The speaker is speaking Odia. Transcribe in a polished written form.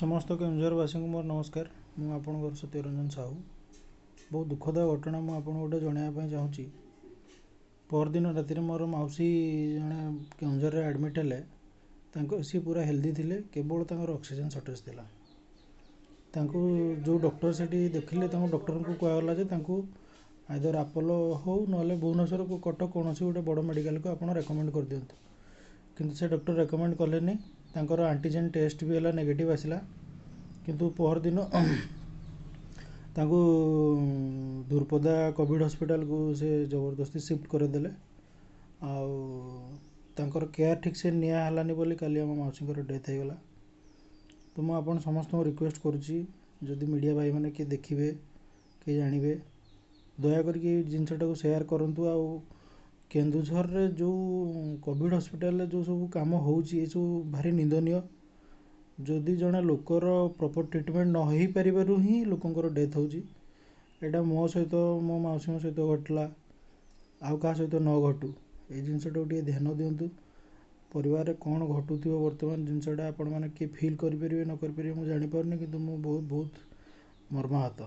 ସମସ୍ତ କେନ୍ଦୁଝରବାସୀଙ୍କୁ ମୋର ନମସ୍କାର। ମୁଁ ଆପଣଙ୍କର ସତ୍ୟରଞ୍ଜନ ସାହୁ। ବହୁତ ଦୁଃଖଦ ଘଟଣା ମୁଁ ଆପଣଙ୍କୁ ଗୋଟେ ଜଣାଇବା ପାଇଁ ଚାହୁଁଛି। ପରଦିନ ରାତିରେ ମୋର ମାଉସୀ ଜଣେ କେନ୍ଦୁଝରରେ ଆଡ଼ମିଟ୍ ହେଲେ। ତାଙ୍କ ସିଏ ପୁରା ହେଲ୍ଦି ଥିଲେ, କେବଳ ତାଙ୍କର ଅକ୍ସିଜେନ୍ ସର୍ଟେଜ୍ ଥିଲା। ତାଙ୍କୁ ଯେଉଁ ଡକ୍ଟର ସେଠି ଦେଖିଲେ, ତାଙ୍କ ଡକ୍ଟରଙ୍କୁ କୁହାଗଲା ଯେ ତାଙ୍କୁ ଆଇଦର ଆପୋଲୋ ହଉ, ନହେଲେ ଭୁବନେଶ୍ୱରକୁ, କଟକ, କୌଣସି ଗୋଟେ ବଡ଼ ମେଡ଼ିକାଲକୁ ଆପଣ ରେକମେଣ୍ଡ କରିଦିଅନ୍ତୁ। କିନ୍ତୁ ସେ ଡକ୍ଟର ରେକମେଣ୍ଡ କଲେନି। ତାଙ୍କର ଆଣ୍ଟିଜେନ୍ ଟେଷ୍ଟ ବି ହେଲା, ନେଗେଟିଭ୍ ଆସିଲା। କିନ୍ତୁ ପହରଦିନ ତାଙ୍କୁ ଧୁରପଦା କୋଭିଡ଼ ହସ୍ପିଟାଲକୁ ସେ ଜବରଦସ୍ତି ସିଫ୍ଟ କରିଦେଲେ, ଆଉ ତାଙ୍କର କେୟାର ଠିକ୍ସେ ନିଆ ହେଲାନି ବୋଲି କାଲି ଆମ ମାଉସୀଙ୍କର ଡେଥ୍ ହେଇଗଲା। ତ ମୁଁ ଆପଣ ସମସ୍ତଙ୍କୁ ରିକ୍ୱେଷ୍ଟ କରୁଛି, ଯଦି ମିଡ଼ିଆ ଭାଇମାନେ କିଏ ଦେଖିବେ, କିଏ ଜାଣିବେ, ଦୟାକରିକି ଏଇ ଜିନିଷଟାକୁ ସେୟାର କରନ୍ତୁ। ଆଉ କେନ୍ଦୁଝରରେ ଯେଉଁ କୋଭିଡ଼ ହସ୍ପିଟାଲରେ ଯେଉଁ ସବୁ କାମ ହେଉଛି, ଏସବୁ ଭାରି ନିନ୍ଦନୀୟ। ଯଦି ଜଣେ ଲୋକର ପ୍ରପର୍ ଟ୍ରିଟମେଣ୍ଟ ନ ହେଇପାରିବାରୁ ହିଁ ଲୋକଙ୍କର ଡେଥ୍ ହେଉଛି। ଏଇଟା ମୋ ସହିତ, ମୋ ମାଉସୀଙ୍କ ସହିତ ଘଟିଲା, ଆଉ କାହା ସହିତ ନ ଘଟୁ, ଏଇ ଜିନିଷଟାକୁ ଟିକେ ଧ୍ୟାନ ଦିଅନ୍ତୁ। ପରିବାରରେ କ'ଣ ଘଟୁଥିବ ବର୍ତ୍ତମାନ, ଜିନିଷଟା ଆପଣମାନେ କିଏ ଫିଲ୍ କରିପାରିବେ ନ କରିପାରିବେ ମୁଁ ଜାଣିପାରୁନି, କିନ୍ତୁ ମୁଁ ବହୁତ ବହୁତ ମର୍ମାହତ।